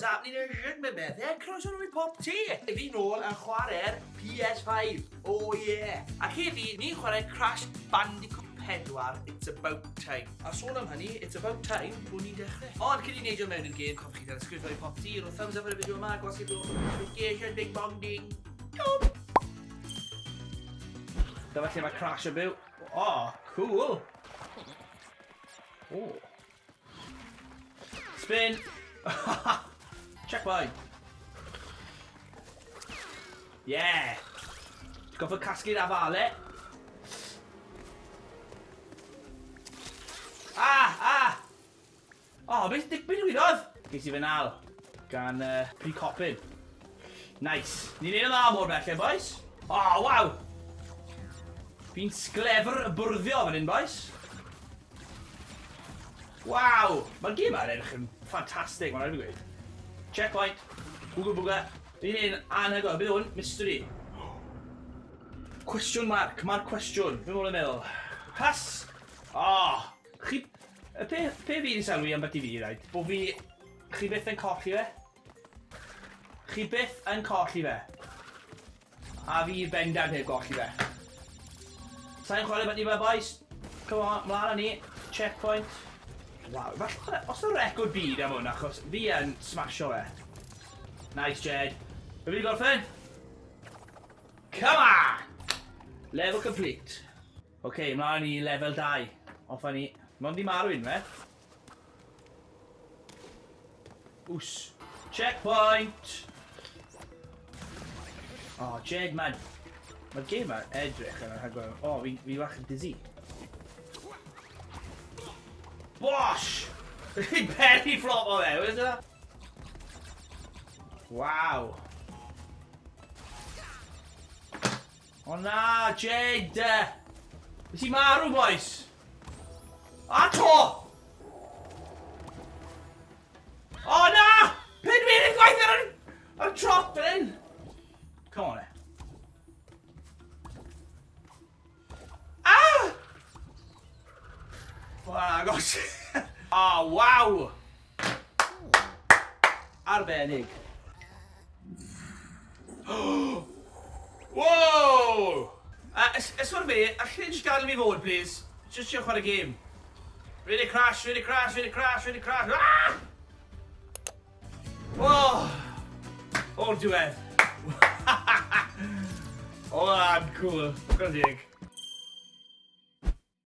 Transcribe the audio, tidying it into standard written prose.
What's happening in Shwd bethau? Croeso nôl i Popty! Fi nôl yn chwarae'r PS5. Oh yeah! Ac heddi, ni'n chwarae Crash Bandicoot 4, It's About Time. A sôn am hynny, it's about time bod ni'n dechrau. Ond cyn i neidio mewn i'r gêm, cofiwch chi danysgrifio i Popty, rho thumbs up ar y fideo yma, gwasgu'r gloch notification, big bong ding. Tom! Dyma lle mae Crash yn byw. Oh, cool! Oh. Spin! Checkpoint! Yeah! Ti'n gorfod casglu'r afale. Ah! Ah! Oh, beth beth ddigwyddodd? Ges i fy nal gan uh, pre-copin. Nice. Ni'n neud yn dda mor bell, eh, boys? Oh, waw! Fi'n sglefr y bwrddio fan hyn, boys. Waw! Mae'r gêm yma'n edrych yn ffantastig, mae'n rhaid i fi gweud. Checkpoint! Bwga bwga. Fi'n un anhygoel. Beth hwn? Mystery. Cwestiwn mark. Mae'r cwestiwn. Be mae'n meddwl? Has! Oh! Chi... Y pe, pe fi wedi sylwi am beth i fi, right, bo fi... Chi byth yn colli fe. Chi byth yn colli fe. A fi bendant heb golli fe. Sai'n chwarae byti fe, boys. Come on, mlaen â ni. Checkpoint. Waw, falle os yna record byd am hwn, achos fi yn smasho fe. Nice, Jed. Fe fi wedi gorffen? Come on! Level complete. Oce, okay, mlaen i level 2. Off â ni. Mond i marw unwaith. Oos. Checkpoint! Oh, Jed, man. Mae'r gêm yma edrych yn anhygoel. Oh, fi, fi fach yn dizzy. Bosh! Fi'n penny flop o fe, where's that? Wow. O na, Jed! Nes i marw, boys! A to! O na! Pe dwi ddim gwaith ar, ar y trot fan hyn! Come on, eh. Ah! Wel, agos. Oh, waw! Arbennig. Wow! Uh, Ysgol fi, allai chi just gadael fi fod, please? Just trio chwarae game. Ready crash, ready crash, ready crash, ready crash. Ah! Oh! O'r diwedd. O, oh, cool. Gwrdd.